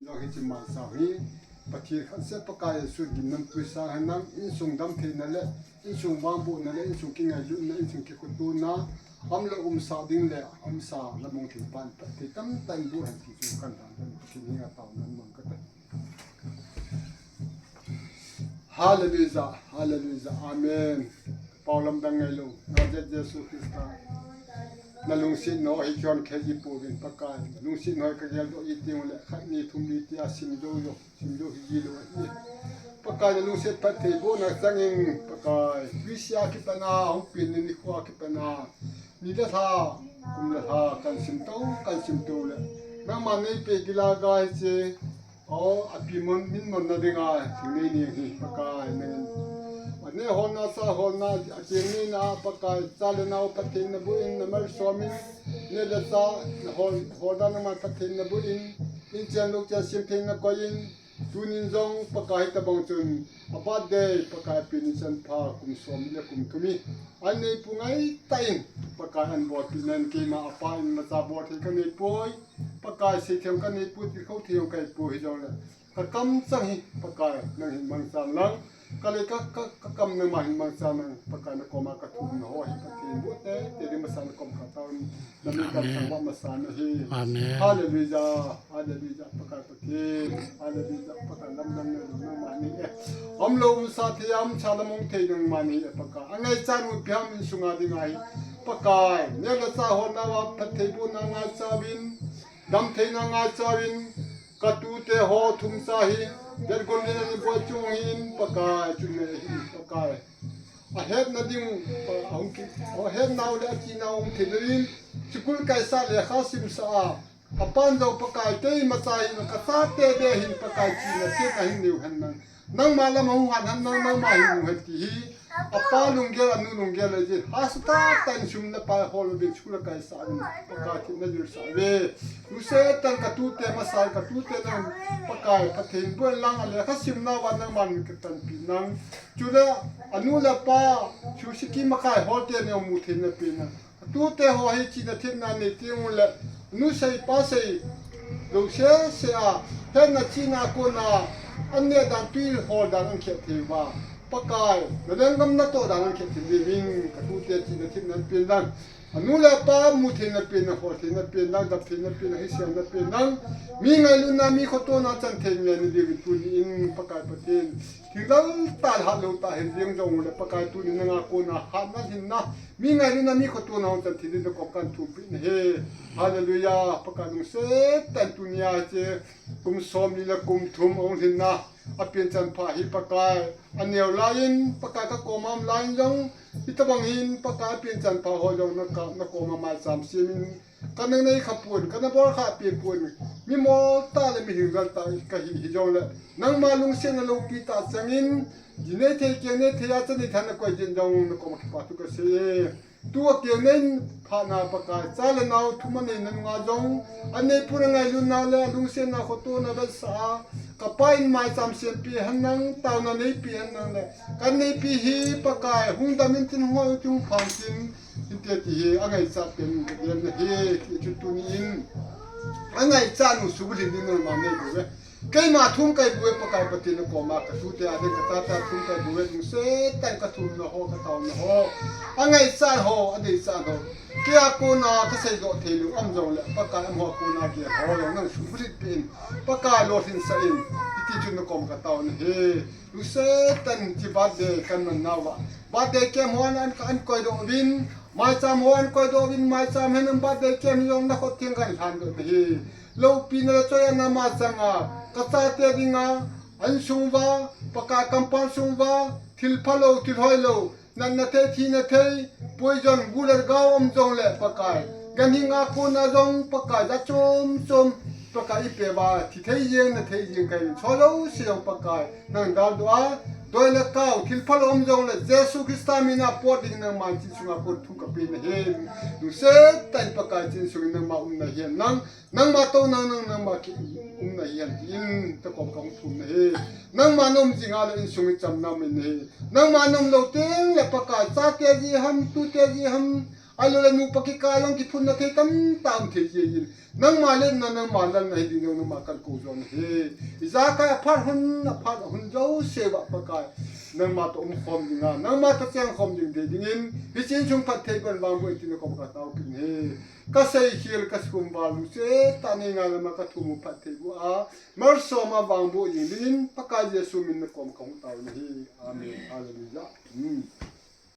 ລອງເຮັດຈິມາສາວຮີ ປະທີນຂັນເສດປະກາຍ ສູນດິນນຳຕຸຍສາງໃຫ້ນາງ ອິນຊຸງດຳເທນນະແລະ ອິນຊຸງວາງບຸນນະແລະ ອິນຊຸງກິນໄງລຸນນະ ອິນຊຸງກິນຄຸນຕູນນະ ອຳລະອຸມສາດິງແລະ ອຳສາລະມົງເທບານ ປະຕິຕຳຕັນບຸຫັນຕິຈຸກັນທານ ປະຕິນິງະຕາວນຳມັງກະຕະ ຮາເລລູຢາ ຮາເລລູຢາ ອາເມນ. ເປົ່າລຳດັງໄງລຸງ ນາຈາເຢຊູຄຣິສຕາ ນະລຸງສິນໂນ ໃຫ້ຄຽນແຄ່ຍີ່ປູວິນປະກາຍ ນະລຸງສິນໂນ ໃຫ້ກະແກລໂດອີຕິງແລະ ໄຂນີທຸມດີຕິອາ ຊິມໂຍໂຍ ຊິມໂຍຮີຢີໂລອີ ປະກາຍ ນະລຸງສິນປະເທໂບນາຈັງອິງ ປະກາຍ ວິຊາຄິປະນາ ຫົງປີນນິໂຄອາຄິປະນາ ນິລະທາ ກຸມລະທາ ກັນຊິມໂຕ ກັນຊິມໂຕແລະ ນາງມາໃນເປກິລາກາຍເຈ ອໍ ອາປີມົນ ມິນມົນນະເດງາ ເຖິງໃນນີ້ຮີປະກາຍແມ່ນ ອັນເນໂຮນາຊາໂຮນາ ອາເກນີນາ ປະກາຍ ຊາເລນາວ ປະເທນນະບຸອິນ ນະມາສອມິນ ເນລະຊາ ນະໂຮນ ໂຮດານະມາ ປະເທນນະບຸອິນ ອິນເຈນໂລກຈາຊິມເທນນະກອຍອິນ ຕູນິນຈອງ ປະກາຍ ຕະບັງຈຸນ ອາບາດເດ ປະກາຍ ປີນິຈັນພາ ກຸມສອມ ແລະ ກຸມທຸມີ ອັນນີ້ຜູ້ໄງໄຕ ປະກາຍ ອັນບອດປີແນນເກມາ ອາປາອິນມາຈາບອດເທກະເນໂປຍ ປະກາຍ ເສທຽງກະເນໂປຍ ຕິເຂົາທຽງໄກໂປຍ ເຮັດຈັ່ງແລະ ກະກຳຈັງຮີ ປະກາຍ ນັງເຫັນມັງຈານລັງ ກະເລກະ ກະ ກະກຳນັງມາເຫັນມັງຈານລັງ ປະກາຍ ນະກອມາກະທຸມນະຫໍເຮັດປະເທນ ບົດແຕ່ ເຕເດມະສານະກອມກະຕານ ນະມີການ ອາເມນ ສັງວະມະສານະຮີ ອາເມນ ຮາເລລູຢາ ຮາເລລູຢາ ປະກາຍປະເທນ ຮາເລລູຢາ ປະກາຍ ລຳນຳເນີນນຳມານີ້ເອ ອຳໂລມສາທະຍາມ ຊາລະມົງເທນນຳມານີ້ເອ ປະກາຍ ອາໄງຈານອຸປິຫາມ ອິນສຸງາດີງາຍ ປະກາຍ ເນລະຊາໂຮນາວາ ພັດເທບູນາງາຈາວິນ ດຳເທນາງາຈາວິນ ກະຕູເຕໂຮທຸມຊາຮີ ເດັດກົນເດນານິບົວຈຸງຫີນ ປະກາຍ ຈຸນເນຮີ ປະກາຍ ອາເຮັດນາດິງ ອາຫົງກິ ອາເຮັດນາວ ແລະ ອາຈີນາວ ອາຫົງເທນາລິນ ສະກຸນໄກສາ ແລະ ຄາຊິມສະອາ ອາປານໂດປະກາຍເຕຍມາຊາຮີ ກະຊາເຕເດຫີນ ປະກາຍ ຈີນາເທນາຫີນນິວຫັ້ນນາງ ນາງມາລະມະຫູຫັນຫັ້ນນາງ ນາງມາຫີນນິວຫັ້ນຕີຮີ ອາປາລຸງເກລ ອານຸລຸງເກລ ເລຈິ ຮາສະຕາຕັນຊຸມ ລະປາໂຮລະເບັນຊຸລະກາຍສາວິນ ປະກາຍ ທິນນະຢູສາເວ ລູເຊຕັນ ກະຕູເຕມາຊາ ກະຕູເຕນາງ ປະກາຍ ປະເທນເບື້ອງຫຼັງ ອາເລຄາຊິມນາວັນນາງ ມັນກະຕັນປີນາງ ຈຸລະ ອານຸລະປາ ຊູຊິກິມະກາຍ ໂຮເຕນາງ ມູເທນນະເປນາງ ກະຕູເຕໂຮຮີ ຈີນາເທນນາເນຕິງ ແລະ ອານຸໄຊປາໄຊ ໂລເຊເຊອາ ເພນນາຈີນາໂກນາ ອັນເນດານຕຸຍໂຮດານ ອັນເຂດເທວາ ປະກາຍ ນະເດີງກຳນະໂຕດານ ອັນເຂດເທເວວິງ ກະຕູເຕຈີນາເທນນາເປນນາງ ອານຸລະປາ ມູເທນນະເປນນາງ ໂຮເທນນະເປນນາງ ດຳເທນນະເປນນາງ ເຮເຊນນະເປນນາງ ມີໄງລຸນນາ ມີໂຄໂຕນາ ຈັນເທນແງນະເດວິນປູນອິນ ປະກາຍປະເທນ ຖິງເລີຕາລະຫະໂລຕາເຫັນວຽງຢອງ ແລະ ປະກາຍຕູນອິນນາງາໂກນາ ຫາດນາເຫັນນາ ມີໄງລຸນນາ ມີໂຄໂຕນາ ຈັນເທນນະກອມກັນທຸມປິນເຮ ຮາເລລູຢາ ປະກາຍລຸງເຊແຕນຕູນຍາເຈ ກຸມສອມລີ ແລະ ກຸມທຸມອົງເຫັນນາ ອາເປນຈັນພາຮີປະກາຍ ອາແນວລາຍອິນ ປະກາຍກະໂກມາມລາຍຍົງ ອິຕະບັງຫີນ ປະກາຍອາເປນຈັນພາໂຮຍົງ ນະກະ ນະໂກມາມາຍສາມຊີມິນ ກະເນງໃນຂະປູນ ກະນະບໍລະຂະອາເປນປູນ ມີມໍຕາ ແລະ ມີຫຶງກັນຕາ ກະຫີຫິຍົງ ແລະ ນາງມາລຸງເຊນນະລຸງປີຕາແຊງອິນ ຢູ່ໃນເທເກງໃນເທຍາຈະນິທັນນະກວຍເຢັນຍົງ ນະໂກມາຄິປາທຸກະເຊ ຕົວເກງໃນພະນາປະກາຍ ຈາລະນາວທຸມມະນີນະນຸງາຍົງ ອາເນປຸນະໄງລຸນນາ ແລະ ລຸງເຊນນາໂຄໂຕນາເວັດສາ ກະປາຍມາຍສາມເຊນປີຫັ້ນນັງ ຕາວນາເນປີຫັ້ນນັງ ແລະ ກັນເນປີຮີປະກາຍ ຮຸງດາມິນຕິນຫົວຈຸງພາງຈິນ ທິນເຕຕິຮີ ອາໄງຈາເປັນກະເດນນະຮີ ທີ່ຈຸດຕູນອິນ ອາໄງຈານຸສຸບຸລິນນິເນີມາເນໂກເວ ເກມາທຸມໄກບຸເວ ປະກາຍປະຕິນະໂກມາ ກະຕູເຕອາເດນກະຕາຕາທຸມໄກບຸເວ ລຸງເຊແຕນກະທຸມນະໂຮ ກະຕາວນະໂຮ ອາໄງຈານໂຮ ອາເດນຈານໂຮ ເກອາໂກນາ ກະໄຊໂດເທລຸອຳຍົງ ແລະ ປະກາຍອຳໂຮອາໂກນາ ເກໂຮ ລະນັງສຸບຸລິເປັນ ປະກາຍໂລທິນສະອິນ ອິຕິຈຸນະໂກມກະຕາວນະເຮ ລຸງເຊແຕນຈິບາດເດ ກັນມັນນາວະ ບາດເດເກມໂຮ ອັນ ອັນ ອັນກອຍໂດວິນ ມາຍສາມໂຮ ອັນກອຍໂດວິນ ມາຍສາມເຮນບາດເດເກມຍົງນະໂຄເທງກັນທານໂດນະເຮ ໂລປີນະລະໂຈຍອະນາມາສັງອາ ກະຊາເຕດິງາ ອັນຊຸງວາ ປະກາດກຳປານຊຸງວາ ທິລພະໂລ ທິລຮອຍໂລ ນັນນະເທ ທີນະເທ ປວຍຢອນ ກູລະກາວ ອຳຈົງ ແລະ ປະກາຍ ກັນຫິງອາໂກນາຈົງ ປະກາຍ ຢາໂຈມໂຈມ ປະກາຍ ອີເປວາ ທິເທເຢງ ນະເທເຢງ ໄກ ຊອໂລ ສະຍອງ ປະກາຍ ນາງດາວໂດອາ ດອຍລະກາວ ທິລພະໂລ ອຳຈົງ ແລະ ເຢຊູຄຣິສຕາ ມີນາໂປດດິງ ນາງມານຈິນສຸງອາໂກນ ທຸກກະປີນະເຮ ລຸງເຊແຕນ ປະກາຍ ຈິນສຸງ ນາງມາອຸມນາຮຽນ ນາງ ນາງມາໂຕນາງ ນາງ ນາງມາກິອຸມນາຮຽນ ອິນຕະກອມກອງທຸມນາເຮ ນາງມານົມຈິງອາ ແລະ ອິນຊຸງ ຈຳນຳເອນເຮ ນາງມານົມໂລເຕັງ ແລະ ປະກາດ ຊາເຕຈີຫັ້ນ ຕູເຕຈີຫັ້ນ Ahiloleh nu pakika jong kiphunna thei tamtah um thei jengin, nangma lenna, nangma lalna hi ding jong nangma kan ko jo ahi. Ijakai aphat hun, aphat hun jouse uva Pakai, nangma toh umkhom dinga, nangma toh chengkhom ding thei dingin, hiche insung phattheibohna vangboh in tin nakoma ka taovin ahi. Ka seikhel, ka sumval, lungset tah nei ngai lama ka thum u phattheiboh a, malsoma vangboh jing dingin Pakai Jesu min nakoma ka hung taovin ahi. Amen. Hallelujah.